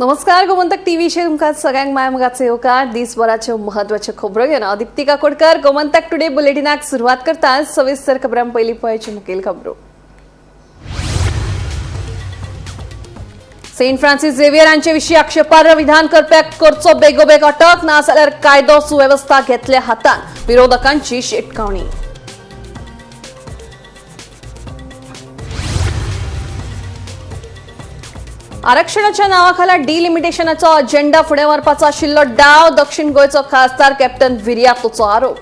नमस्कार, गोमंतक टीव्हीचेर तुमकां सगळ्यांक मायमोगाचो येवकार. दिसभराच्यो महत्वाच्यो खबरो घेवन हांव दीप्ती काकोडकर गोमंतक टुडे बुलेटिनाक सुरवात करता. सविस्तर खबरां पयलीं पळयच्यो मुखेल खबरो. सेंट फ्रांसिस झेवियर हांचे विशीं आक्षेपार्ह विधान करप्याक करचो बेगोबेग अटक, नाजाल्यार कायदो सुवेवस्था घेतले हातान, विरोधकांची शिटकावणी. आरक्षणाच्या नावाखाला डिलिमिटेशनाचो अजेंडा फुडें व्हरपाचो आशिल्लो डाव, दक्षिण गोंयचो खासदार कॅप्टन विरियातोचो आरोप.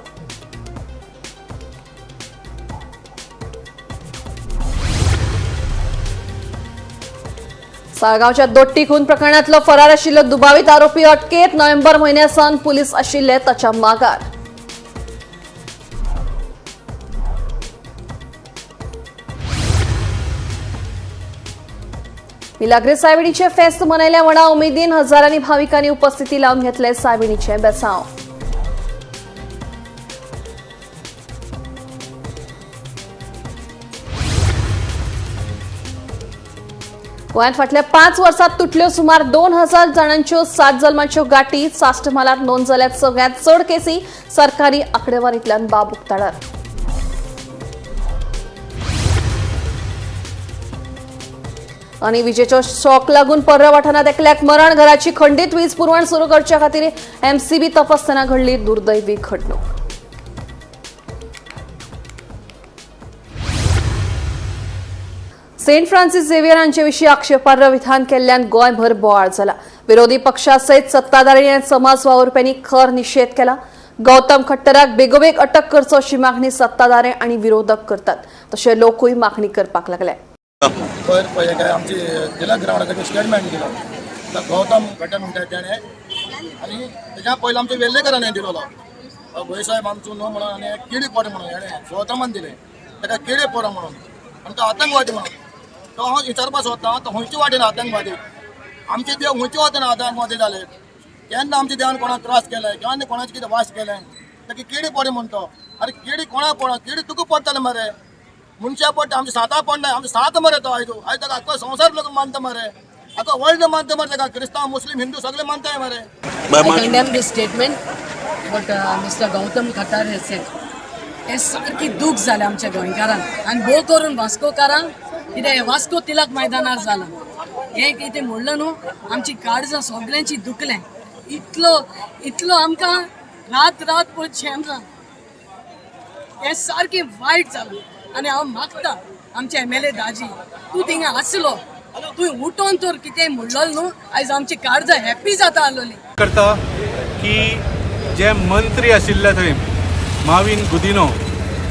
साळगांवच्या दोट्टी खून प्रकरणातलो फरार आशिल्लो दुबावीत आरोपी अटकेत. नोव्हेंबर म्हयन्या सावन पुलीस आशिल्ले ताच्या मागार. मिलाग्रे सायबिणीचे फेस्त मनयल्या व्हडा उमेदीन. हजारांनी भाविकांनी उपस्थिती लावन घेतले सायबिणीचे बेसांव. गोंयांत फाटल्या 5 वर्सात तुटल्यो सुमार 2000 जाणांच्यो 7 जल्माच्यो गाठी. साश्ट म्हालांत नोंद जाल्यात सगळ्यांत चड केसी. सरकारी आंकडेवारींतल्यान बाब उक्ताडार. आनी विजेचो शॉक लागून पर्रा वाठारांत एकल्याक मरण. घराची खंडीत वीज पुरवण सुरू करच्या खातीर एमसीबी तपासतना घडली दुर्दैवी घडणूक. सेंट फ्रांसिस झेवियर हांचे विशीं आक्षेपार्ह विधान केल्ल्यान गोंयभर बोवाळ जाला. विरोधी पक्षा सयत सत्ताधारी आनी समाज वावुरप्यांनी खर निशेध केला. गौतम खट्टराक बेगोबेग अटक करचो अशी मागणी सत्ताधारी आनी विरोधक करतात, तशे लोकूय मागणी करपाक लागले. पयर पळय काय आमची जिल्हा ग्रावंडा कडेन स्टेटमेंट दिलो तर गौतम खट्टर म्हणटा तेणें, आनी तेच्या पयलीं आमच्या वेल्लेकरान दिलोलो गोंयसाहेब आमचो न्हू म्हणून, आनी किडी पोट म्हणून हेणें गौतमान दिलें ताका किडी पोट म्हणून, आनी तो आतंकवादी म्हणून. तो हांव विचारपाक सोदता, तो खंयचे वाटेन आतंकवादी? आमचे देव खंयचे वाटेन आतंकवादी जाले? केन्ना आमच्या देवान कोणाक त्रास केले? केन्ना कोणाचें कितें वास केलें? ताका किडी पोट म्हणतो. अरे किडी कोणाक पडो? किडी तुका पडटलें मरे, मनशां पडटा, आमचे साता पडना, आमचे सात मरे. तो आयज आयज ताका आख्खो संवसार लोक मानता मरे, आख्खो वर्ल्ड मानता मरे ताका. क्रिस्तांव, मुस्लीम, हिंदू सगळे मानताय मरे. I condemn this statement, but Mr. Gautam Khattar has said, हें सारकी दूख जालें आमच्या गोंयकारांक आनी भोव करून वास्कोकारांक. कित्याक हें वास्को तिलक मैदानार जालां हें कितें म्हणलें न्हू, आमची काळजां सगल्यांची दुखलें. इतलो इतलो आमकां रात रात पळय चेन ना. हें सारकें वायट जालां आनी हांव मागता आमचे एमएलए दाजी, तूं थिंगा आसलो, तुवें उठोन तर कितें म्हणलो न्हू, आयज आमची काळजां हॅप्पी जाता आसलोली. करता की जे मंत्री आशिल्ले थंय Mauvin Gudino,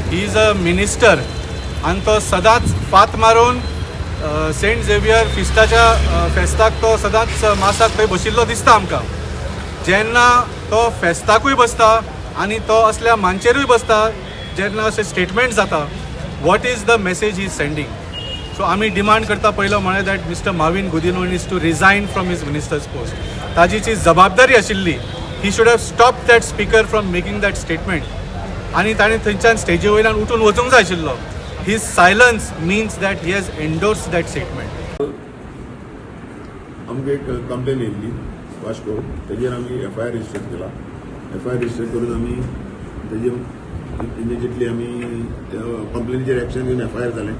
he is a minister, आनी तो सदांच फात मारून सेंट झेवियर फिस्टाच्या फेस्ताक तो सदांच मासाक थंय बशिल्लो दिसता आमकां. जेन्ना तो फेस्ताकूय बसता आनी तो असल्या मांचेरूय बसता, जेन्ना अशें स्टेटमेंट जाता, what is the message he is sending? So आमी डिमांड करता, पयलो म्हळ्यार that Mister Mauvin Godinho needs to resign from his minister's post. ताजी जी जबाबदारी आशिल्ली, he should have stop that speaker from making that statement, आनी ताणें थंयच्यान स्टेजी वयल्यान उठून वचूंक जाय आशिल्लो. His silence means that he has endorse that statement. आमकां एक कंप्लेन येयल्ली वास्को, तेजेर आमी एफआयआर रजिस्टर केला. एफआयआर रजिस्टर करून आमी तेजे इमिजिएटली आमी कंप्लेनीचेर एक्शन घेवन एफआयआर जालें.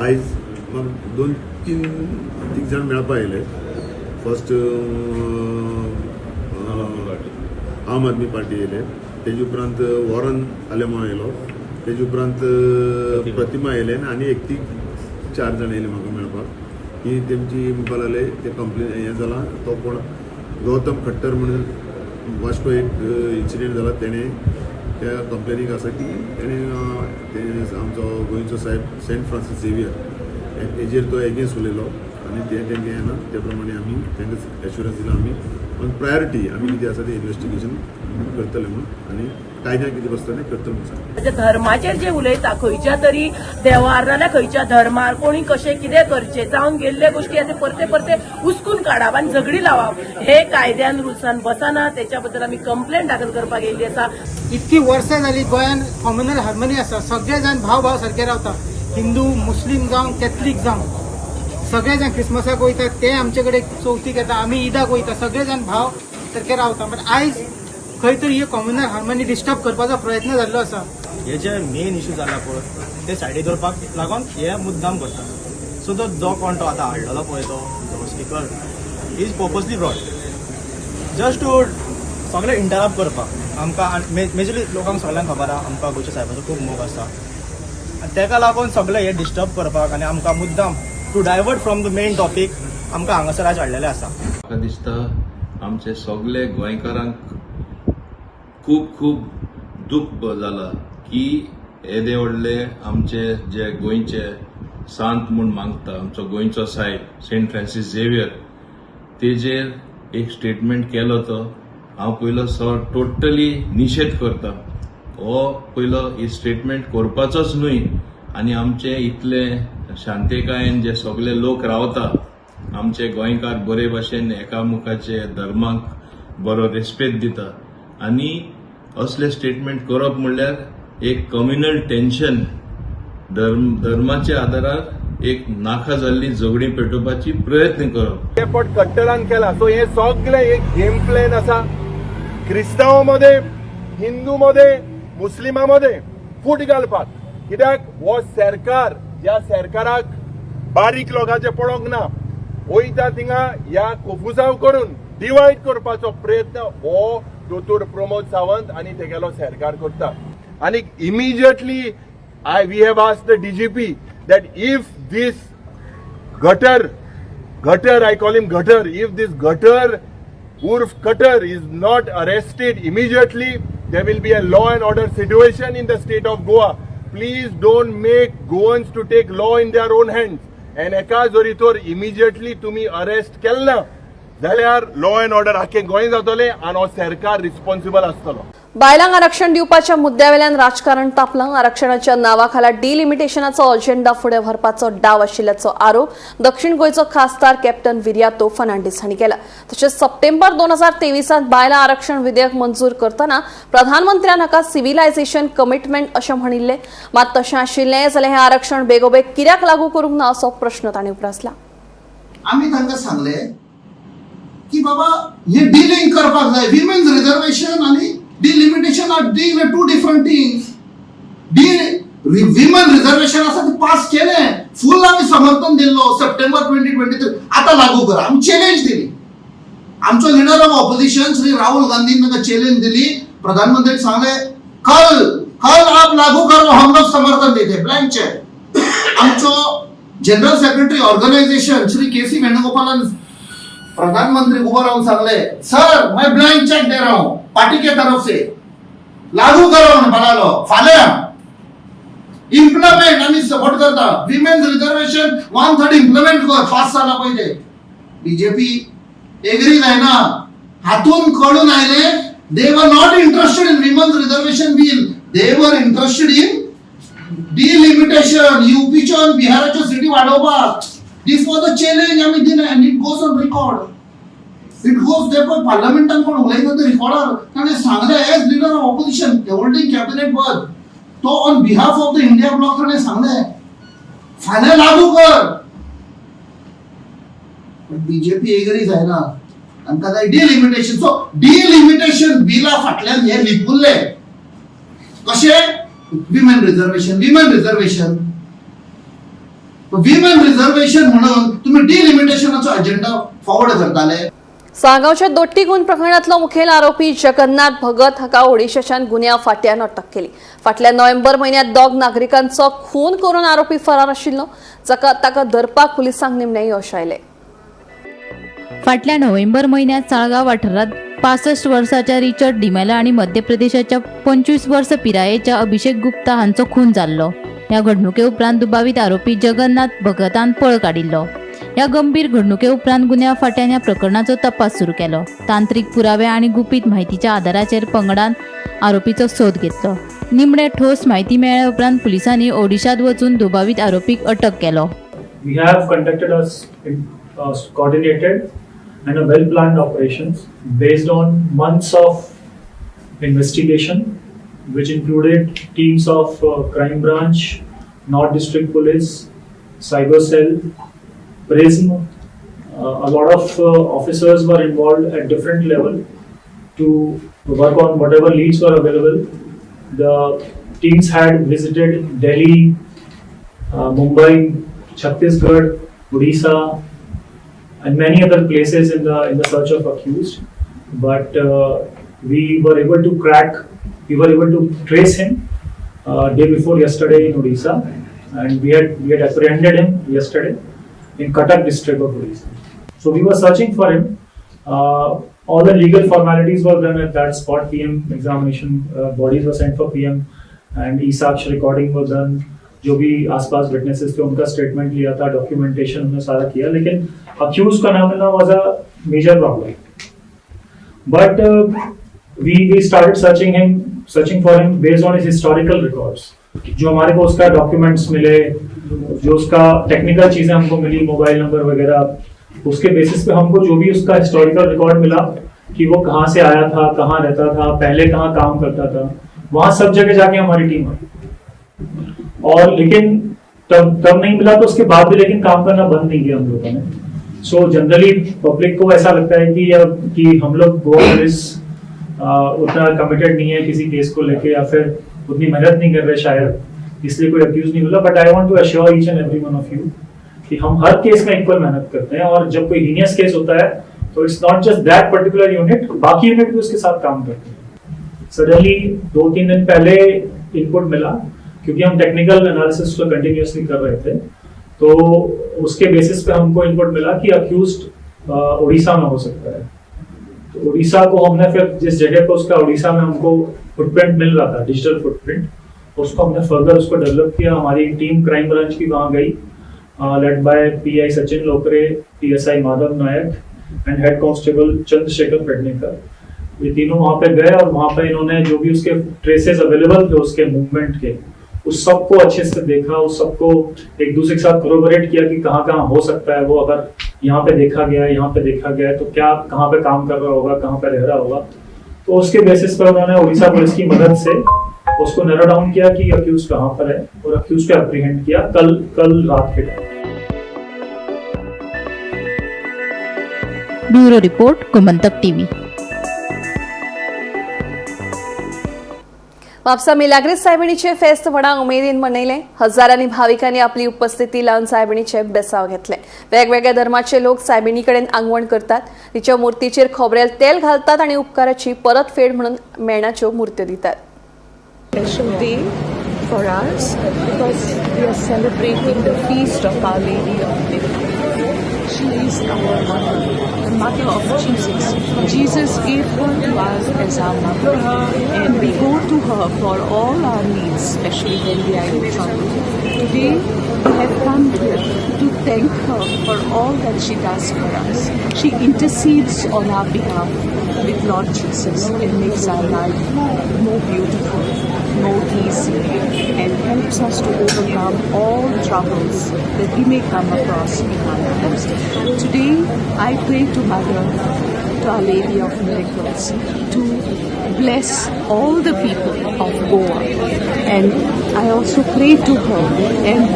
आयज म्हाका दोन तीन तीग जाण मेळपा आयले. फर्स्ट आम आदमी पार्टी येयले, तेजे उपरांत वॉरन आलेमांव येयलो, तेजे उपरांत प्रतिमा येयलें आनी एक तीग चार जाण येयले म्हाका मेळपाक की तेमची म्हणपाक लागले ते कंप्लेन हें जालां, तो कोण गौतम खट्टर म्हणून वास्को एक इन्सिडेंट जाला. तेणें त्या कंप्लेनीक आसा की तेणें तें आमचो गोंयचो साहेब सेंट फ्रांसीस झेवियर हेजेर तो एगेन्स्ट उलयलो आनी तें तेंकां येना. ते प्रमाणे आमी तांकां एश्युरन्स दिला, आमी ऑन प्रायोरिटी आमी कितें आसा तें इन्वेस्टिगेशन करतले म्हणून आनी कायद्यान कितें बसता तें करतले म्हणून सांगता. म्हणजे धर्माचेर जे उलयता, खंयच्या तरी देवार नाल्यार खंयच्या धर्मार कोणी कशें कितें करचें, जावन गेल्ले गोश्टी अशे परते परते उस्कून काडप आनी झगडी लावप हे कायद्यान रुल्सान बसना. त्याच्या बद्दल आमी कंप्लेन दाखल करपाक येयल्ली आसा. इतकी वर्सां जाली गोंयान कॉम्युनल हार्मनी आसा. सगळे जाण भाव भाव सारके रावता, हिंदू, मुस्लीम जावं, कॅथलीक जावं. सगळे जाण क्रिसमसाक वयता, ते आमचे कडेन चवथीक येता, आमी ईदाक वयता, सगळे जाण भाव सारके रावता. बट आयज खंय तरी हे कॉम्युनल हार्मनी डिस्टर्ब करपाचो प्रयत्न जाल्लो आसा. हे जे मेन इशू जाला पळय, ते सायडीक दवरपाक लागून हे मुद्दाम करता. सो तो जो कोण तो आतां हाडलेलो पळय, तो जो speaker is purposely brought just to सगळे इंटरप्ट करपाक आमकां. मेजरली लोकांक सगळ्यांक खबर आहा, आमकां गोंयच्या सायबाचो खूब मोग आसा आनी तेका लागून सगळे हे डिस्टर्ब करपाक आनी आमकां मुद्दाम to divert from the main topic आमकां हांगासर आयज हाडलेले आसा. म्हाका दिसता आमचे सगळे गोंयकारांक खूब खूब दुख्ख जाला की येदे व्हडले आमचे जे गोंयचे सांत म्हूण मागता आमचो गोंयचो सायब सेंट फ्रांसीस झेवियर, तेजेर एक स्टेटमेंट केलो तो हांव पयलो सो टोटली निशेध करता. हो पयलो ही स्टेटमेंट करपाचोच न्हय. आनी आमचे इतले शांतीकायेन जे सगळे लोक रावता, आमचे गोंयकार बरे भाशेन एकामुखाचे धर्माक बरो रेस्पेद दिता आनी असले स्टेटमेंट करप म्हणल्यार एक कम्युनल टेन्शन, धर्म धर्माच्या आदारार एक नाका जाल्ली झगडीं पेटोवपाची प्रयत्न करप. हे पट कट्टरान केला. सो हे सगळे एक गेम प्लॅन आसा, क्रिस्तांव मध्ये, हिंदू मध्ये, मुस्लिमा मध्ये फूट घालपाक. कित्याक हो सरकार, ह्या सरकाराक बारीक लोकांचे पडोंक ना. वयता थिंगा ह्या कोफुसांव करून डिवायड करपाचो प्रयत्न हो दोतोर प्रमोद सावंत आनी तेगेलो सरकार करता. आनी immediately we have asked the DGP that if this gutter, gutter, I call him gutter, if this gutter Urf Cutter is not arrested immediately, there will be a law and order situation in the state of Goa. Please don't make Goans to take law in their own hands. And एका जरी तर immediately तुम्ही arrest केले ना जाल्यार law and order आख्खे गोंय जातले आनी हो सरकार रिस्पॉन्सिबल आसतलो. बायलांक आरक्षण दिवपाच्या मुद्द्यावेल्यान राजकारण तापलां. आरक्षणाच्या नावाखाला डिलिमिटेशनाचो अजेंडा फुडें व्हरपाचो डाव आशिल्ल्याचो आरोप दक्षिण गोंयचो खासदार कॅप्टन विरियातो फर्नांडीस हांणी केला. तशेंच सप्टेंबर 2023त बायलां आरक्षण विधेयक मंजूर करतना प्रधानमंत्र्यान हाका सिव्हिलायझेशन कमिटमेंट अशें म्हणिल्लें. मात तशें आशिल्लें जाल्यार हें आरक्षण बेगोबेग कित्याक लागू करूंक ना, असो प्रश्न तांणी उप्रासला. आमी तांकां सांगले की बाबा, हे डिलिंक करपाक जाय. विमेन्स रिझर्वेशन आनी delimitation are deal two different things. De women reservation आसा ते पास केलें, फूल आमी समर्थन दिल्लो सप्टेंबर 2023. आतां लागू करा, आमी चॅलेंज दिली. आमचो leader of opposition Shri Rahul गांधीन तांकां चॅलेंज दिली. प्रधानमंत्री सांगले, "कल कल आप लागू करो, हम लोग समर्थन देते, ब्लँक चेक." आमचो general secretary organisation Shri K C वेणुगोपालान प्रधानमंत्री उभं राहून सांगले, "सर, मैं ब्लँक चेक दे रहा हूं पार्टी के तरफ से, लागू करो." म्हणून म्हणालो, फाल्यां इम्प्लिमेंट, आम्ही सपोर्ट करता. विमेन्स रिझर्वेशन 1/3 इम्प्लिमेंट कर, पास जाला पहिले. बीजेपी एग्री जायना. हातून कळून आयले, they were not interested in women's reservation bill, they were interested in delimitation, युपीच्यो आनी बिहाराच्यो सिटी वाडोवपाक. This was a challenge आमी दिलें and it goes on record, it goes. ते पळय, पार्लमेंटान कोण उलयता ते रिकॉर्डार. ताणें सांगलें, as leader of opposition holding cabinet पद, तो on behalf of the India bloc ताणें सांगलें, फाल्यां लागू कर. पण बीजेपी एग्री जायना. तांकां जाय डिलिमिटेशन. सो डिलिमिटेशन बिला फाटल्यान हे लिपुल्ले कशें women reservation, women reservation, women reservation म्हणून तुम्ही डिलिमिटेशनाचो एजेंडा फॉरवर्ड करताले. साळगांवच्या दोट्टी खून प्रकरणातलो मुखेल आरोपी जगन्नाथ भगत हाका ओडिशाच्यान गुन्यांव फांट्यान अटक केली. फाटल्या नोव्हेंबर म्हयन्यात दोग नागरिकांचो खून करून आरोपी फरार आशिल्लो, जाका ताका धरपाक पुलिसांक निमणें यश आयलें. फाटल्या नोव्हेंबर म्हयन्यात साळगांव वाठारांत 65 वर्साच्या रिचर्ड डिमेला आनी मध्य प्रदेशाच्या 25 वर्स पिरायेच्या अभिषेक गुप्ता हांचो खून जाल्लो. ह्या घडणुके उपरांत दुबावीत आरोपी जगन्नाथ भगतान पळ काडिल्लो. ह्या गंभीर घडणुके उपरांत गुन्यांव फांट्यान ह्या प्रकरणाचो तपास सुरू केलो. तांत्रिक पुरावे आनी गुपीत म्हायतीच्या आदाराचेर पंगडान आरोपीचो सोद घेतलो. निमणे ठोस म्हायती मेळ्ळ्या उपरांत पुलिसांनी ओडिशात वचून दुबावीत आरोपीक अटक केलो. We have conducted a coordinated and a well-planned operations based on months of investigation, which included teams of crime branch, North District Police, cyber cell, PRISM, a lot of officers were involved at different level to work on whatever leads were available. The teams had visited Delhi, Mumbai, Chhattisgarh, Odisha, and many other places in the search of accused. But we were able to crack, we were able to trace him day before yesterday in Odisha, and we had apprehended him yesterday in Cuttack district of Odisha. So we were searching for him. All the legal formalities were done at that spot. PM examination, bodies were sent for PM, and e-Saksh recording was done. जो भी आसपास witnesses थे, उनका statement लिया था, documentation हमने सारा किया, लेकिन accused का नाम मिलना was a major problem, but we started searching for him based on his historical records. जो हमारे को उसका डॉक्यूमेंट्स मिले, जो उसका टेक्निकल चीजें हमको मिली, मोबाइल नंबर वगैरह, उसके बेसिस पे हमको जो भी उसका हिस्टोरिकल रिकॉर्ड मिला कि वो कहाँ से आया था, कहाँ रहता था पहले, कहाँ काम करता था, वहां सब जगह जाके हमारी टीम आई और लेकिन तब तब नहीं मिला तो उसके बाद भी लेकिन काम करना बंद नहीं किया हम लोगों ने। सो जनरली पब्लिक को ऐसा लगता है कि अब कि हम लोग गोवा पुलिस उतना कमिटेड नहीं है किसी केस को लेके या फिर उतनी मेहनत नहीं कर रहे शायद, इसलिए कोई अक्यूज नहीं मिला, but I want to assure each and every one of you कि हम हर केस में इक्वल मेहनत करते हैं और जब कोई हीनियस केस होता है तो it's not just that particular unit, बाकी यूनिट भी उसके साथ काम करते हैं। सडनली 2-3 दिन पहले इनपुट मिला, क्योंकि हम टेक्निकल एनालिसिस को कंटिन्यूअसली कर रहे थे, तो उसके बेसिस पे हमको इनपुट मिला कि अक्यूज उड़ीसा में हो सकता है। तो उड़ीसा को हमने फिर जिस जगह पर उसका उड़ीसा में हमको फुटप्रिंट मिल रहा था, डिजिटल फुटप्रिंट, उसको हमने फर्दर उसको डेवलप किया। हमारी टीम क्राइम ब्रांच की वहाँ गई, led by PI Sachin Lokre, PSI Madhav Nayak and head constable Chandrashekhar Pednekar. ये तीनों वहाँ पे गए और वहाँ पे इन्होंने जो भी उसके ट्रेसेस अवेलेबल थे उसके मूवमेंट के, उस सबको अच्छे से देखा, उस सबको एक दूसरे के साथ कोरोबोरेट किया कि कहाँ कहाँ हो सकता है वो। अगर यहाँ पे देखा गया है, यहाँ पे देखा गया है, तो क्या कहाँ पे काम कर रहा होगा, कहाँ पे रह रहा होगा। तो उसके बेसिस पर उन्होंने उड़ीसा पुलिस की मदद से उसको नैरो डाउन किया कि अक्यूज कहाँ पर है और अक्यूज को अप्रीहेंड किया कल कल रात K time. Bureau report, Gomantak TV. Mapusa Milagres सायबिणीचे फेस्त व्हडा उमेदीन मनयले. हजारांनी भाविकांनी आपली उपस्थिती लावन सायबिणीचे बेसाव घेतले. वेगवेगळ्या धर्माचे लोक सायबिणी कडेन आंगवण करतात, तिच्या मूर्तीचेर खोबरेल तेल घालतात आणि उपकाराची परतफेड म्हणून मेणाच्यो मूर्त्यो दितात. Special day for us because we are celebrating the feast of Our Lady of Miracles. She is our mother, the mother of Jesus. Jesus gave her to us as our mother, and we go to her for all our needs, especially when we are in trouble. Today, we have come here to thank her for all that she does for us. She intercedes on our behalf with Lord Jesus and makes our life more beautiful, more easy, and helps us to overcome all troubles that we may come across in our lives. Today, I pray to Mother, to Our Lady of Miracles, to bless all the people of Goa. And I also pray to her and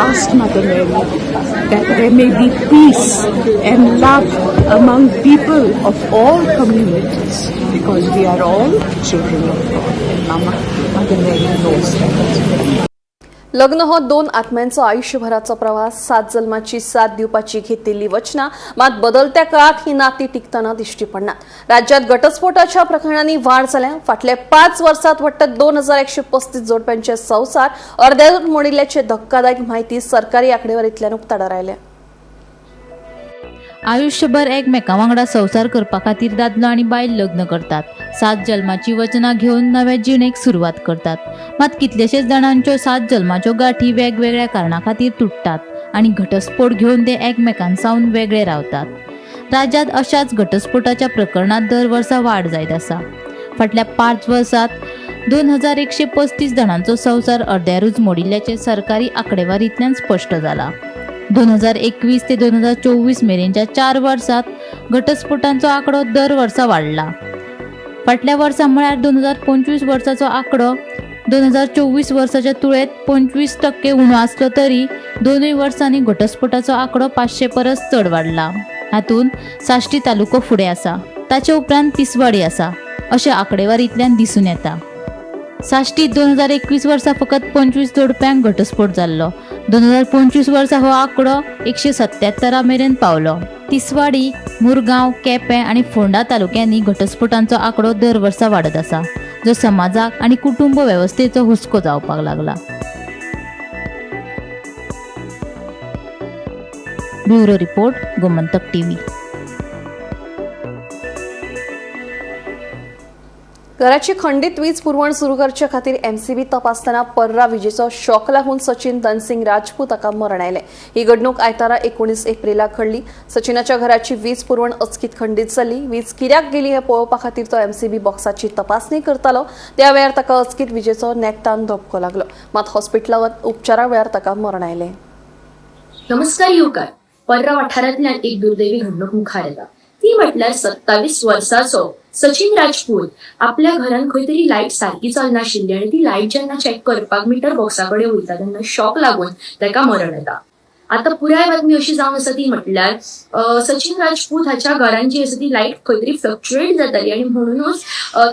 ask Mother Mary that there may be peace and love among people of all communities, because we are all children of God and Mama Mother Mary knows that. लग्न हो दोन आत्म्यांचो आयुष्यभराचो प्रवास, सात जल्माची साथ दिवपाची घेतिल्ली वचनां. मात बदलत्या काळात ही नाती टिकतना दिश्टी पडनात. राज्यात घटस्फोटाच्या प्रकरणांनी वाढ जाल्या. फाटल्या 5 वर्सात वट्ट 2135 जोडप्यांचे संवसार अर्द्यात मोडिल्ल्याचे धक्कादायक माहिती सरकारी आंकडेवारींतल्यान उक्ताडार आयल्या. आयुष्यभर एकमेकां वांगडा संवसार करपा खातीर दादलो आनी बायल लग्न करतात. सात जल्माची वचनां घेवन नव्या जिणेक सुरवात करतात. मात कितलेशेच जाणांच्यो सात जल्माच्यो गाठी वेगवेगळ्या कारणां खातीर तुटतात आनी घटस्फोट घेवन ते एकमेकां सावन वेगळे रावतात. राज्यांत अशाच घटस्फोटाच्या प्रकरणांत दर वर्सा वाड जायत आसा. फाटल्या 5 वर्सात 2135 जाणांचो संवसार अर्द्यारूच मोडिल्ल्याचें सरकारी आंकडेवारींतल्यान स्पश्ट जाला. 2021 ते 2024 मेरेनच्या 4 वर्सात घटस्फोटांचो आंकडो दर वर्सा वाडला. फाटल्या वर्सा म्हळ्यार 2025 वर्साचो आंकडो 2024 वर्साच्या तुळेत 25% उणो आसलो तरी दोनूय वर्सांनी घटस्फोटाचो आंकडो 500 परस चड वाडला. हातूंत साश्टी तालुको फुडें आसा, ताचे उपरांत तिसवाडी आसा अशें आंकडेवारींतल्यान दिसून येता. साश्टीत 2021 वर्सा फकत 25 जोडप्यांक घटस्फोट जाल्लो. 2025 वर्सा हो आंकडो 177 मेरेन पावलो. तिसवाडी, मुरगांव, केपें आनी फोंडा तालुक्यांनी घटस्फोटांचो आंकडो दर वर्सा वाडत आसा, जो समाजाक आनी कुटुंब वेवस्थेचो हुस्को जावपाक लागला. Bureau report, Gomantak TV. घराची खंडीत वीज पुरवण सुरू करचे खातीर एमसीबी तपासतना पर्रा विजेचो शॉक लागून सचिन धनसिंग राजपूत हाका मरण आयलें. ही घडणूक आयतारा 19 एप्रिलाक घडली. सचिनाच्या घराची वीज पुरवण अचकीत खंडीत जाली. वीज कित्याक गेली हें पळोवपा खातीर तो एमसीबी बॉक्साची तपासणी करतालो. त्या वेळार ताका अचकीत विजेचो नेटान धपको लागलो. मात हॉस्पिटलांत उपचारा वेळार ताका मरण आयलें. नमस्कार येवकार. पर्रा वाठारांतल्यान एक दुर्दैवी घडणूक मुखार येता ती म्हटल्यार 27 वर्साचो सचिन राजपूत आपल्या घरान खंय तरी लायट सारकी चलनाशिल्ली आनी ती लायट जेन्ना चॅक करपाक मिटर बॉक्सा कडेन वयता तेन्ना शॉक लागून ताका मरण येता. आता पुराय बातमी अशी जावन आसा ती म्हटल्यार सचिन राजपूत हाच्या घरान जी आसा ती लायट खंय तरी फ्लक्च्युएट जाताली आनी म्हणूनच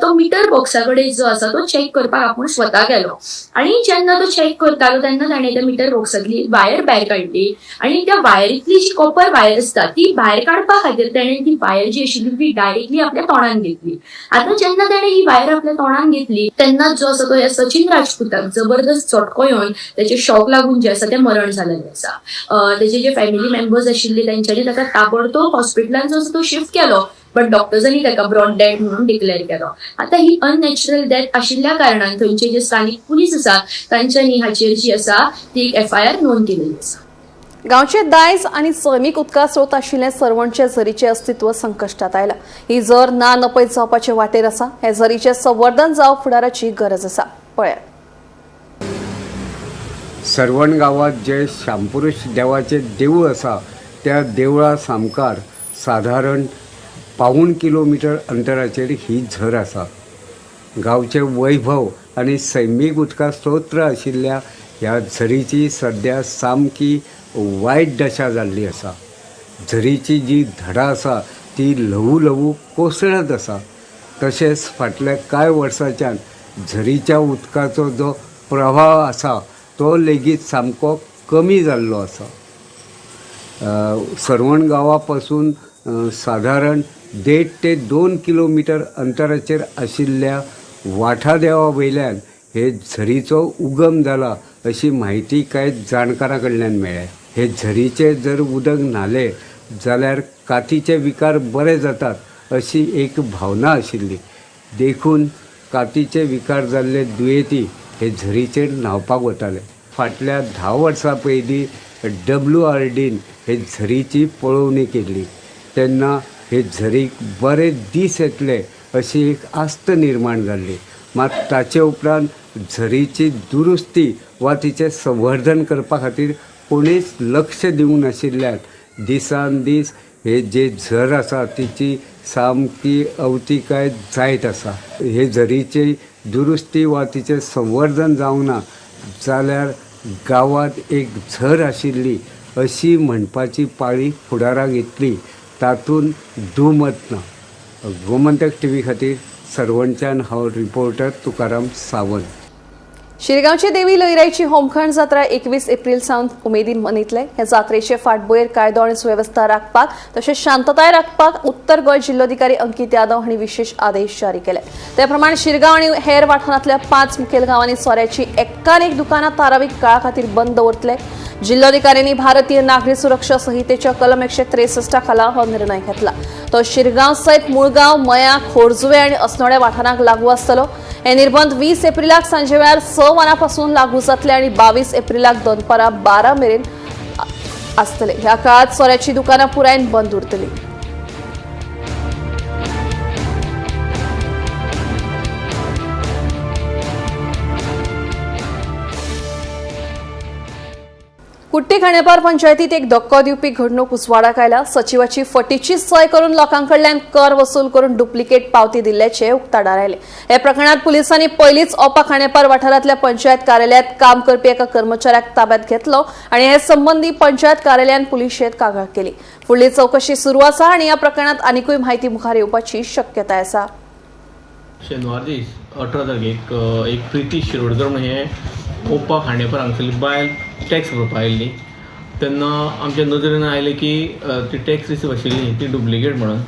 तो मिटर बॉक्सा कडेन जो आसा तो चॅक करपाक आपूण स्वता गेलो आनी जेन्ना तो चॅक करतालो तेन्ना ताणें त्या मिटर बॉक्सांतली वायर भायर काडली आनी त्या वायरींतली जी कॉपर वायर आसता ती भायर काडपा खातीर ताणें ती वायर जी आशिल्ली ती डायरेक्टली आपल्या तोंडान घेतली. आतां जेन्ना ताणें ही वायर आपल्या तोंडान घेतली तेन्ना जो आसा तो ह्या सचिन राजपूताक जबरदस्त चटको येवन तेचे शॉक लागून जे आसा तें मरण जालेलें आसा. तेजे जे फॅमिली मेंबर्स आशिल्ले तेंच्यांनी ताका ताबडतोब हॉस्पिटलान जो आसा तो शिफ्ट केलो, बट डॉक्टर्सांनी ताका ब्रॉड डेड म्हणून डिक्लेअर केलो. आतां ही अननॅचरल डेथ आशिल्ल्या कारणान थंयचे जे स्थानीक पुलीस आसा तांच्यांनी हाचेर जी आसा ती एक एफआयआर नोंद केलेली आसा. गांवचे दायज आनी सैमीक उदका स्रोत आशिल्ले सरवणचे झरीचे अस्तित्व संकश्टात आयला. ही झर ना नपयत जावपाचे वाटेर आसा. हे झरीचे संवर्धन जावप फुडाराची गरज आसा. पळयात. सरवण गांवांत जे शामपुरुष देवाचें देवूळ आसा त्या देवळा सामकार सादारण 0.75 किलोमिटर अंतराचेर ही झर आसा. गांवचें वैभव आनी सैमीक उदका स्त्रोत्र आशिल्ल्या ह्या झरीची सद्या सामकी वायट दशा जाल्ली आसा. झरीची जी धडां आसा ती ल्हवू ल्हवू कोसळत आसा. तशेंच फाटल्या कांय वर्सांच्यान झरीच्या उदकाचो जो प्रवाह आसा तो लेगीत सामको कमी जाल्लो आसा. सरवण गांवा पासून सादारण 1.5 ते 2 किलोमिटर अंतराचेर आशिल्ल्या वाठादेवा वयल्यान हे झरीचो उगम जाला अशी म्हायती कांय जाणकारां कडल्यान मेळ्ळ्या. हे झरीचें जर उदक न्हालें जाल्यार कातीचे विकार बरे जातात अशी एक भावना आशिल्ली, देखून कातीचे विकार जाल्ले दुयेंती हे झरीचेर न्हांवपाक वताले. फाटल्या 10 वर्सां पयलीं WRDन हे झरीची पळोवणी केल्ली तेन्ना हे झरीक बरे दीस येतले अशी एक आस्त निर्माण जाल्ली. मात ताचे उपरांत झरीची दुरुस्ती वा तिचें संवर्धन करपा खातीर कोणीच लक्ष दिवंक नाशिल्ल्यान दिसान दीस हे जे झर आसा तिची सामकी अवतिकाय जायत आसा. हे झरीची दुरुस्ती वा तिचें संवर्धन जावंक ना जाल्यार गांवांत एक झर आशिल्ली अशी म्हणपाची पाळी फुडाराक येतली तातूंत दुमत ना. गोमंतक टीव्ही खातीर सरवणच्यान हांव रिपोर्टर तुकाराम सावंत. शिरगांवची देवी लयराईची होमखण जात्रा 21 एप्रिल सावन उमेदीन मनयतले. हे जात्रेचे फाटभुंयेर कायदो आनी सुवेवस्था राखपाक तशेंच शांतताय राखपाक उत्तर गोंय जिल्लोधिकारी अंकित यादव हांणी विशेष आदेश जारी केले. ते प्रमाण शिरगांव आनी हेर वाठारांतल्या 5 मुखेल गांवांनी सोऱ्याची एकान एक दुकानां थारावीक काळा खातीर बंद दवरतले. जिल्लोधिकाऱ्यांनी भारतीय नागरी सुरक्षा संहितेच्या कलम 163 खाला हो निर्णय घेतला. तो शिरगांव सयत मुळगांव, मया, खोर्जुवे आनी अस्नोड्या वाठारांक लागू आसतलो. हे निर्बंध 20 एप्रिलाक सांजे वेळार 6 वरां पासून लागू जातले आनी 22 एप्रिलाक दनपारां 12 मेरेन आसतले. ह्या काळात सोऱ्याची दुकानां पुरायेन बंद उरतली. कुट्टी खांडेपार पंचायतीत एक धक्को दिवपी घडणूक उजवाडाक आयला. सचिवाची फटीची सय करून लोकांकडल्यान कर वसूल करून डुप्लिकेट पावती दिल्ल्याचे उक्ताडार आयले. हे प्रकरणात पुलिसांनी पयलींच ओपा खांडेपार वाठारांतल्या पंचायत कार्यालयात काम करपी एका कर्मचाऱ्याक ताब्यात घेतलो आनी हे संबंदी पंचायत कार्यालयान पुलिशेंत कागाळ केली. फुडली चवकशी सुरू आसा आनी ह्या प्रकरणात आनिकूय म्हायती मुखार येवपाची शक्यताय आसा. शेनवार दीस 18 तारखेक एक प्रिती शिरोडकर म्हणून हे ओपा खांडेपार हांगसरली बायल टॅक्स भरपाक आयिल्ली. तेन्ना आमच्या नदरेन आयलें की ती टॅक्स रिसीव आशिल्ली ती डुप्लिकेट म्हणून.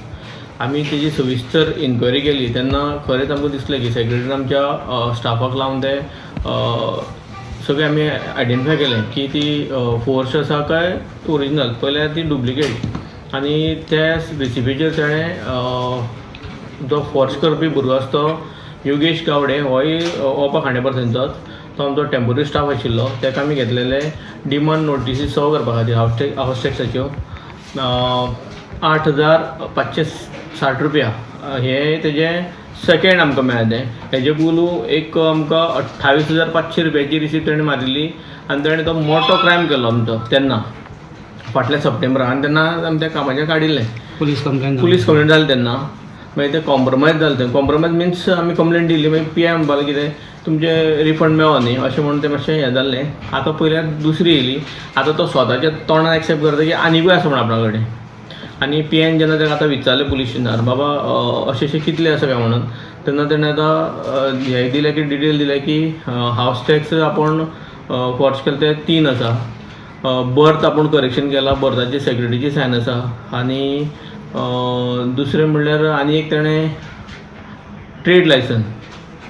आमी तेजी सविस्तर इन्क्वायरी केली तेन्ना खरेंच आमकां दिसलें की सेक्रेटरीन आमच्या स्टाफाक लावन ते सगळें आमी आयडेंटिफाय केलें की ती फोर्स आसा काय ओरिजिनल. पयल्यार ती डुप्लिकेट आनी त्या रिसिपीचेर ताणें जो फोर्स करपी भुरगो आसा तो योगेश गावडे होय ओपा खांडेपार थंयचोच, तो आमचो टेम्पोररी स्टाफ आशिल्लो. ताका आमी घेतलेले डिमांड नोटिसी सर्व करपा खातीर हावस टॅक्साच्यो 8,560 रुपया हे तेजें सेकेंड आमकां मेळ्ळें. तें हेजे पयलू एक आमकां 28,500 रुपयाची रिसीप्ट तेणें मारिल्ली आनी तेणें तो मोटो क्रायम केल्लो आमचो तेन्ना फाटल्या सप्टेंबराक, आनी तेन्ना आमी त्या कामाचेर काडिल्लें. पुलीस कंप्लेन जाली तेन्ना. मागीर तें कॉम्प्रोमायज जालें. तें कॉम्प्रोमायज मिन्स आमी कंप्लेन दिली, मागीर पी I म्हणपाक कितें तुमचें रिफंड मेळो न्ही अशें म्हणून तें मातशें हें जाल्लें. आतां पयल्यार दुसरी येयली. आतां तो स्वताच्या तोंडान एक्सेप्ट करता की आनिकूय आसा म्हण आपणा कडेन. आनी पी आयन जेन्ना ताका आतां विचारलें पुलीस स्टेशनार, बाबा अशें अशें कितलें आसा काय म्हणून, तेन्ना तेणें आतां हें दिलें की डिटेल दिलें की हावस टॅक्स आपूण फोर्स केलें ते 3 आसा, बर्थ आपूण करेक्शन केला, बर्थाची सेक्रेटरीची सायन आसा, आनी दुसरें म्हणल्यार आनी एक तेणें ट्रेड लायसन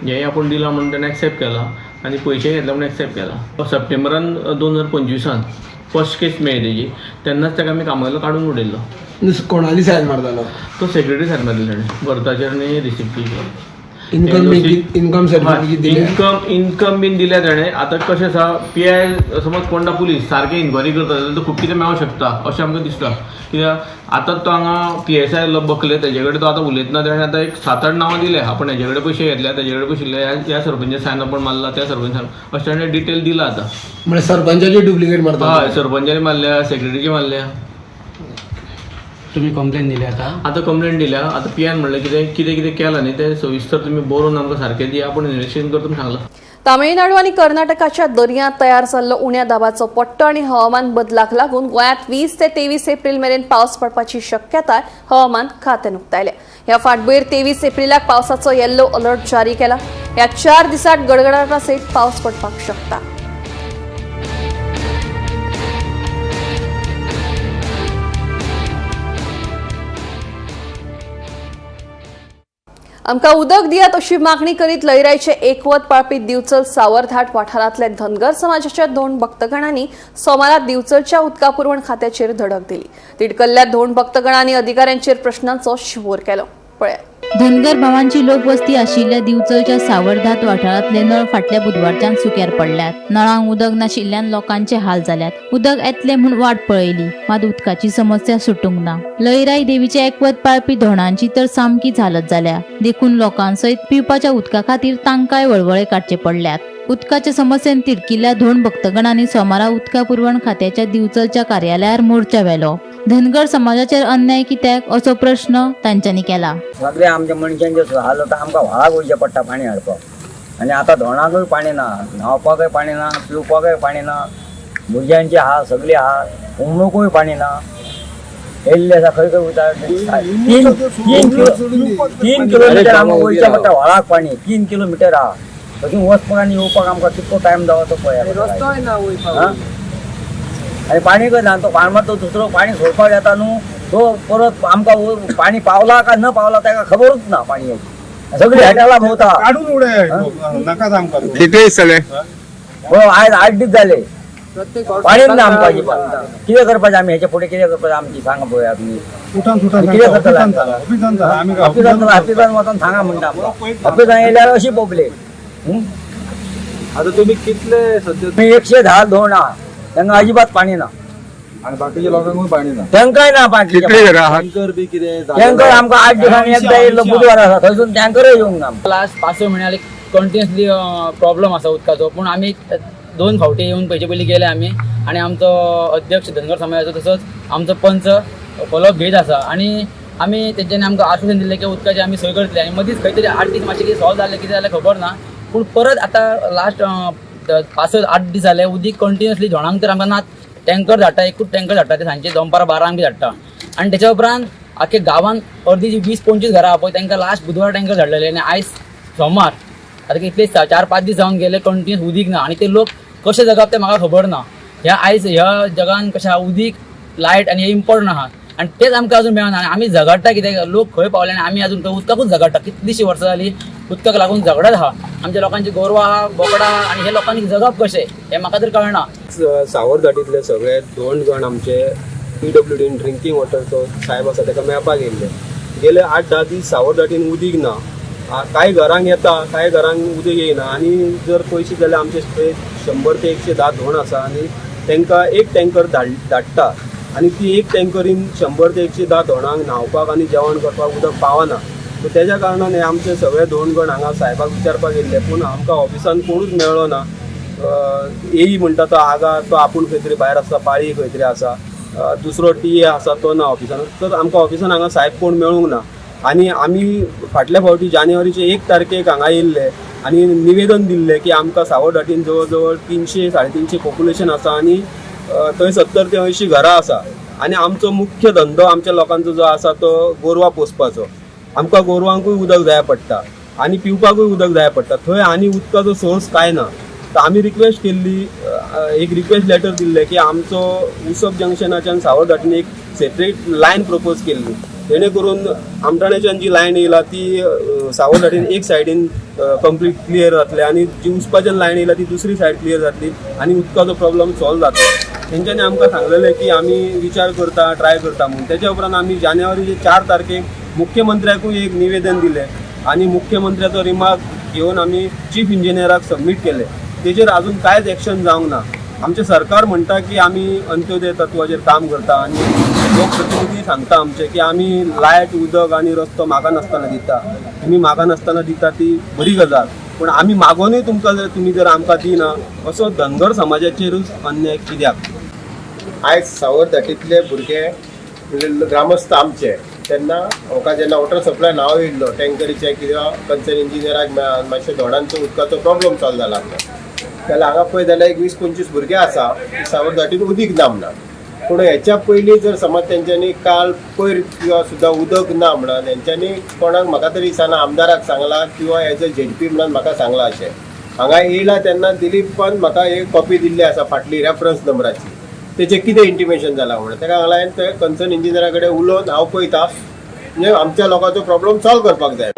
हें आपूण दिलां म्हणून तेणें एक्सेप्ट केलां आनी पयशे घेतले म्हणून एक्सेप्ट केला. सप्टेंबरान 2025 फर्स्ट केस मेळ्ळी तेजी, तेन्नाच ताका आमी कामावयलो काडून उडयल्लो. कोणाली सायन मारतालो तो? सेक्रेटरी सायन मारली तेणें बर्थाचेर आनी रिसिप्टीचेर. इन्कम सर्टिफिकेट दिल्या? इन्कम बीन दिल्या तेणें. आतां कशें आसा, पी I समज कोंडा पुलीस सारकें इन्क्वायरी करता जाल्यार तो खूब कितें मेळोंक शकता अशें आमकां दिसता. कित्याक आतां तो हांगा पी एस I आयलो बकले, तेजे कडेन तो आतां उलयतना तेणें आतां एक 7-8 नांवां दिल्या. आपण हेजे कडेन पयशे घेतल्या, तेजे कडेन पयशे दिले, ह्या सरपंचा सायन आपण मारला, त्या सरपंच सायन, अशें तेणें डिटेल दिला आतां. म्हणजे सरपंचाची डुप्लिकेट मारता? हय, सरपंचानी मारल्या, सेक्रेटरीची मारल्या. तुम्ही कंप्लेन दिली आता? आतां कंप्लेन दिल्या. आतां पी आयन म्हणलें कितें कितें कितें केलां न्ही तें सविस्तर तुमी बरोवन आमकां सारकें दिया, आपूण इन्वेस्टिगेशन करता म्हूण सांगलां. तामिळनाडू आनी कर्नाटकाच्या दर्यांत तयार जाल्लो उण्या दाबाचो पट्टो आनी हवामान बदलाक लागून गोंयांत 20 ते 23 एप्रिल मेरेन पावस पडपाची शक्यताय हवामान खात्यान उक्तायल्या. ह्या फाटभुंयेर 23 एप्रिलाक पावसाचो येल्लो अलर्ट जारी केला. ह्या 4 दिसांत गडगडाटा सयत पावस पडपाक शकता. आमकां उदक दियात अशी मागणी करीत लयराईचे एकवत पाळपी दिवचल सावरधाट वाठारांतल्या धनगर समाजाच्या 2 भक्तगणांनी सोमारा दिवचलच्या उदका पुरवण खात्याचेर धडक दिली. तिडकल्ल्या 2 भक्तगणांनी अधिकाऱ्यांचेर प्रश्नांचो शिंवोर केलो. पळयात. धनगर भावांची लोकवस्ती आशिल्ल्या दिवचलच्या सावरधाट वाठारांतले नळ फाटल्या बुधवारच्यान सुक्यार पडल्यात. नळांक उदक नाशिल्ल्यान लोकांचे हाल जाल्यात. उदक येतलें म्हूण वाट पळयली, मात उदकाची समस्या सुटूंक ना. लयराई देवीचे एकवत पाळपी धोणांची तर सामकी हालत जाल्या. देखून लोकांसयत पिवपाच्या उदका खातीर तांकांय वळवळे काडचे पडल्यात. उदकाच्या समस्येन तिडकिल्ल्या 2 भक्तगणांनी सोमारा उदका पुरवण खात्याच्या दिवचलच्या कार्यालयार मोर्चा व्हेलो. धनगर समाजाचेर अन्याय कित्याक असो प्रश्न तांच्यांनी केला. सगळे आमच्या मनशांचे हाल जाता. आमकां व्हाळाक वयचें पडटा पाणी हाडपाक, आनी आतां धोणाकूय पाणी ना, न्हांवपाकय पाणी ना, पिवपाकय पाणी ना, भुरग्यांचे हाल सगळे हाल, उमळूकूय पाणी ना. येयल्ले आसा खंय खंय वयता. 3 किलोमिटर आमकां वयचें पडटा व्हाळाक पाणी, 3 किलोमिटर आहा. थंयसून वचपाक आनी येवपाक आमकां कितको टायम जाता तो पळय. आनी पाणी ना, तो फार्मार तो दुसरो पाणी सोडपाक येता न्हू, तो परत आमकां पाणी पावला काय न पावला ताका खबरूच ना. पाणी सगळी हेटाला भोंवता काडून उडय नाका आमकां. कितले दीस जाले? आयज 8 दीस जाले पाणीच ना आमकां अजिबात. कितें करपाचें आमी हेच्या फुडें? कितें करपाचें आमची सांगा पळोवया तुमी. कितें करतले? ऑफिसान वचोन सांगा म्हणटा आमकां. ऑफिसान येयल्यार अशी पब्लीक. आतां तुमी कितले सद्या? 110 धोण आहा, तांकां अजिबात पाणी ना. आनी बाकीच्या लोकांकूय पाणी ना? तांकांय ना पाणी. टँकर बी कितें? टँकर आमकां 8 दिसांनी एकदां येयल्लो, बुधवार आसा, थंयसून टँकरूय येवंक ना. लास्ट 5-6 म्हयन्याक कंटिन्युअसली प्रॉब्लम आसा उदकाचो. पूण आमी 2 फावटी येवन पयचे पयलीं गेले आमी, आनी आमचो अध्यक्ष धनगर समाजाचो तसोच आमचो पंच फॉलोअप घेयत आसा आनी आमी तेंच्यांनी आमकां आश्वासन दिल्लें की उदकाची आमी सोय करतले आनी मदींच खंय तरी 8 दीस मातशें कितें सॉल्व जालें, कितें जालें खबर ना, पूण परत आतां लास्ट 5-8 दीस जाले उदीक कंटिन्युअसली धोणांक तर आमकां ना. टँकर धाडटा, एकूच टँकर धाडटा, ते सांजचे दनपारां 12 बी धाडटा आनी तेच्या उपरांत आख्खे गांवांत अर्दी जी 20-25 घरां आहा पळय तांकां लास्ट बुधवार टँकर धाडलेले आनी आयज सोमार, आतां कितले 4-5 दीस जावन गेले कंटिन्युअस उदीक ना आनी ते लोक कशे जगप ते म्हाका खबर ना. ह्या आयज ह्या जगान कशें आहा उदीक, लायट आनी हे इम्पॉर्टंट आहा आनी तेच आमकां अजून मेळना आनी आमी झगडटा कित्याक, लोक खंय पावले आनी आमी अजून खंय उदकाकूच झगडटा. कितलीशीं वर्सां जालीं उदकाक लागून झगडत आहा. आमच्या लोकांची गोरवां आहा, बोकडां आहा आनी हे लोकांनी जगप कशें हें म्हाका तर कळना. सावरघाटींतले सगळे 2 जाण आमचे PWD drinking वॉटरचो साहेब आसा ताका मेळपाक येयल्ले. गेले 8-10 दीस सावरघाटीन उदीक ना. कांय घरांक येता, कांय घरांक उदीक येयना आनी जर पयशे जाल्यार आमचे 100 ते 110 धोण आसा आनी तांकां एक टँकर धाडटा आनी ती एक टँकरीन 100 ते 110 धोणांक न्हांवपाक आनी जेवण करपाक उदक पावना. सो तेज्या कारणान हे आमचे सगळे 2 गण हांगा साहेबाक विचारपाक येयल्ले, पूण आमकां ऑफिसान कोणूच मेळ्ळो ना. एई म्हणटा तो आगा, तो आपूण खंय तरी भायर आसा, पाळी खंय तरी आसा, दुसरो TA आसा तो ना ऑफिसान. तर आमकां ऑफिसान हांगा साहेब कोण मेळूंक ना आनी आमी फाटल्या फावटी जानेवारीचे 1 तारखेक हांगा येयल्ले आनी निवेदन दिल्लें की आमकां सावरघाटीन जवळ जवळ 300-350 पॉप्युलेशन आसा आनी थंय 70 ते 80 घरां आसा आनी आमचो मुख्य धंदो आमच्या लोकांचो जो आसा तो गोरवां पोसपाचो. आमकां गोरवांकूय उदक जाय पडटा आनी पिवपाकूय उदक जाय पडटा. थंय आनी उदकाचो सोर्स कांय ना. तर आमी रिक्वेस्ट केल्ली, एक रिक्वेस्ट लेटर दिल्लें की आमचो उसप जंक्शनाच्यान सावरघाटीन एक सेपरेट लायन प्रपोज केल्ली, जेणे करून आमठाण्याच्यान जी लायन येयला ती सावरघाटीन एक सायडीन कंप्लीट क्लियर जातले आनी जी उसपाच्यान लायन येयला ती दुसरी सायड क्लियर जातली आनी उदकाचो प्रॉब्लम सॉल्व जातलो. तेंच्यांनी आमकां सांगलेलें की आमी विचार करता, ट्राय करता म्हणून. तेच्या उपरांत आमी जानेवारीचे 4 तारखेक मुख्यमंत्र्याकूय एक निवेदन दिलें आनी मुख्यमंत्र्याचो रिमार्क घेवन आमी चीफ इंजिनियराक सबमीट केलें. तेजेर अजून कांयच एक्शन जावंक ना. आमचें सरकार म्हणटा की आमी अंत्योदय तत्वाचेर काम करता आनी लोकप्रतिनिधी सांगता आमचे की आमी लायट, उदक आनी रस्तो मागनासतना दिता. तुमी मागनासतना दिता ती बरी गजाल, पूण आमी मागोनूय तुमकां जर तुमी जर आमकां दिना असो धनगर समाजाचेरूच अन्याय कित्याक? आयज सावरघाटींतले भुरगे ग्रामस्थ आमचे तेन्ना म्हाका जेन्ना वॉटर सप्लाय नांव येयल्लो टँकरीचें किंवा कन्सर्न इंजिनियराक मातशें धोणांचो उदकाचो प्रॉब्लम चालू जाला जाल्यार हांगा पळय जाल्यार एक 20-25 भुरगे आसा सावरघाटीन उदीक ना म्हणा. पूण हेच्या पयलीं जर समज तेंच्यांनी काल पयर किंवा सुद्दां उदक ना म्हणून तेंच्यांनी कोणाक म्हाका तरी दिसना आमदाराक सांगलां किंवा एज अ ZP म्हणून म्हाका सांगलां अशें. हांगा येयला तेन्ना दिलीपान म्हाका एक कॉपी दिल्ली आसा फाटली रेफरन्स नंबराची, तेचें कितें इंटिमेशन जालां म्हणून ताका हांगा हांवें ते कन्सर्न इंजिनियरा कडेन उलोवन हांव पळयता म्हणजे आमच्या लोकांचो प्रॉब्लम सॉल्व करपाक जाय.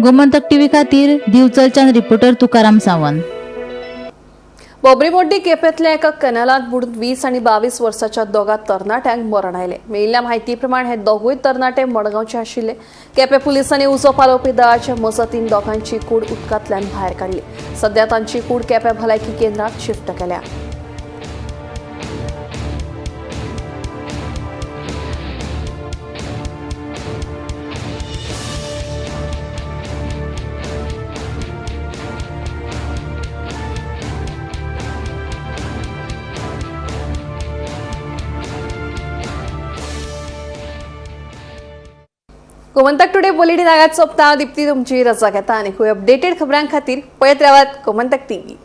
गोमंतक टीव्ही खातीर दिवचलच्यान रिपोर्टर तुकाराम सावंत. बोब्रीमोड्डी केपेंतल्या एका कॅनलांत बुडून 20 आनी 22 वर्साच्या दोगा तरणाट्यांक मरण आयलें. मेळिल्ल्या म्हायती प्रमाण हे दोगूय तरणाटे मडगांवचे आशिल्ले. केपें पुलिसांनी उजो पालोवपी दळाचे मजतीन दोगांची कूड उदकांतल्यान भायर काडली. सध्या तांची कूड केपें भलायकी केंद्रांत शिफ्ट केल्या. गोमंतक टुडे बुलेटिन हांगाच सोंपता. दीप्ती तुमची रजा घेता आनी खूब अपडेटेड खबरां खातीर पळयत रावात गोमंतक टीव्ही.